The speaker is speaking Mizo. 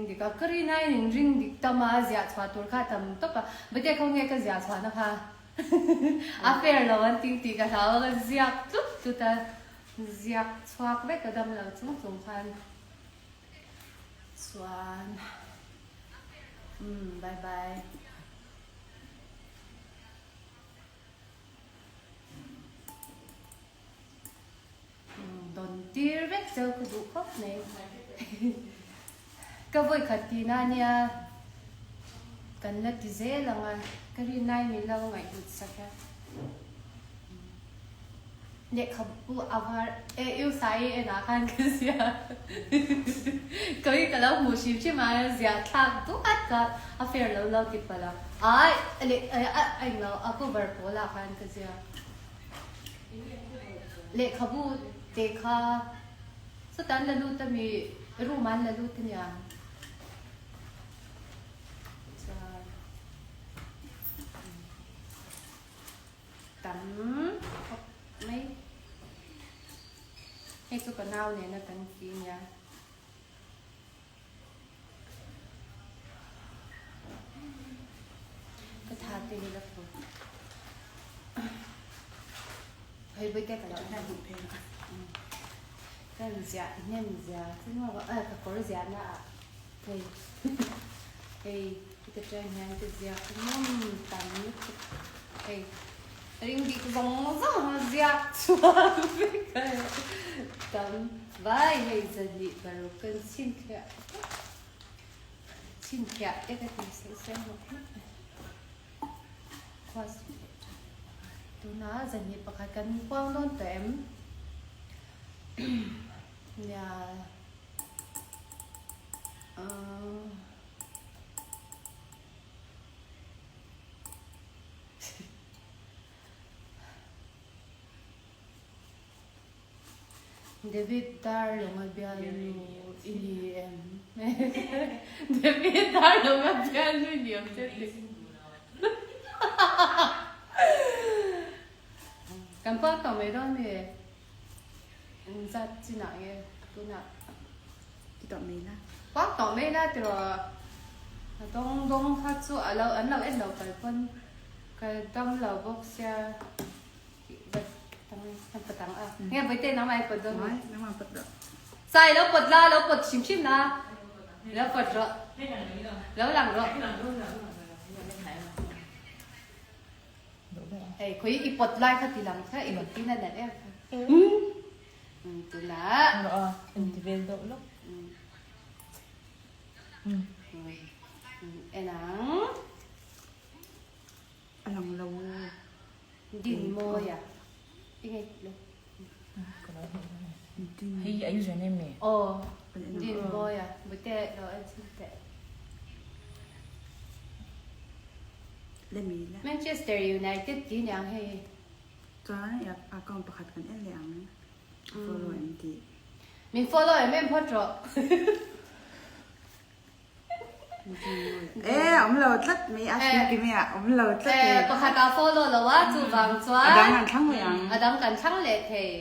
Dik a, ka rin aiin in ring dik tam a, ziah chhuah tur kha tam tawp a, Bate kho nge ka ziah chhuahna kha a fair lo an ting tih ka hlau a, ka ziak tlut tlut a, ziak chhuak vek a dam lo chung chung khan chuan umm bye bye. Dawn tir vek cheu ka duh khawp mai. Ka vawi khat tihna ania kan la ti zel ang a, ka rinai min lo ngaihhlut sak a. Lehkhabu a var e U Sai enah khan ka ziah ka hi ka lo hmuh hrim hrim a, ziah thlak duat kha a fair lo lo ti palh a, ai leh a englo a cover pawlah khan ka ziah. Lehkhabu te kha sawtah an la lut ami room ah an la lut ania chuan tam khawp mai hei chu ka nau nena kan ti ania. Ka tha te hi la fu. Hei bawih te ka lo hna duh phei a. Kan ziah hnem zia chu maw a ka kawr ziah na ah hei hei heta tang hian ka ziak ngam tam lutuk hei ring dik zawng zawng a ziak chhuak vek a tam. Vai hei zahnih paruk kan chhinchhiah chhinchhiah te ka ti saih saih hlawk hlawk a khua tunah zahnih pakhat kan puang dawn tawh em nia ahh. David Darlonga bialnu i ni em? David Darlonga bialnu i ni em che ti. Kan puak tawh mai dawn mi? Zat chinah nge tunah? Ti tawh mai la. Puak tawh mai la tiraw? A dawng dawng kha chu a lo an lo en lo kal pawn ka dam lo bawk sia. Nge Bawihte nangmah i pawt dawn mi? Nangmah pawt rawh. Sai lo pawt la, lo pawt hrim hrim la. Lo pawt rawh. Lo lang rawh. Hei khawi i pawt lai kha ti lang kha i pawt tin a nalh em kha. Tunah. Rawh a, inti vel deuh lawk. En ang. A lang lo. Din mawi a. I ngei lo. Hei a username nge? Aw. Din mawi a. Bute lo en chhin teh. Manchester United ti niang hei. Chuan i account pakhat kan en leh ang. Follow em tih. Min follow em em phawt rawh. E awm lo tlat mai a hrim kim e a awm lo tlat e. Pakhat ah follow lo a chuvang chuan a dang kan thlang leh ang. A dang kan thlang leh thei.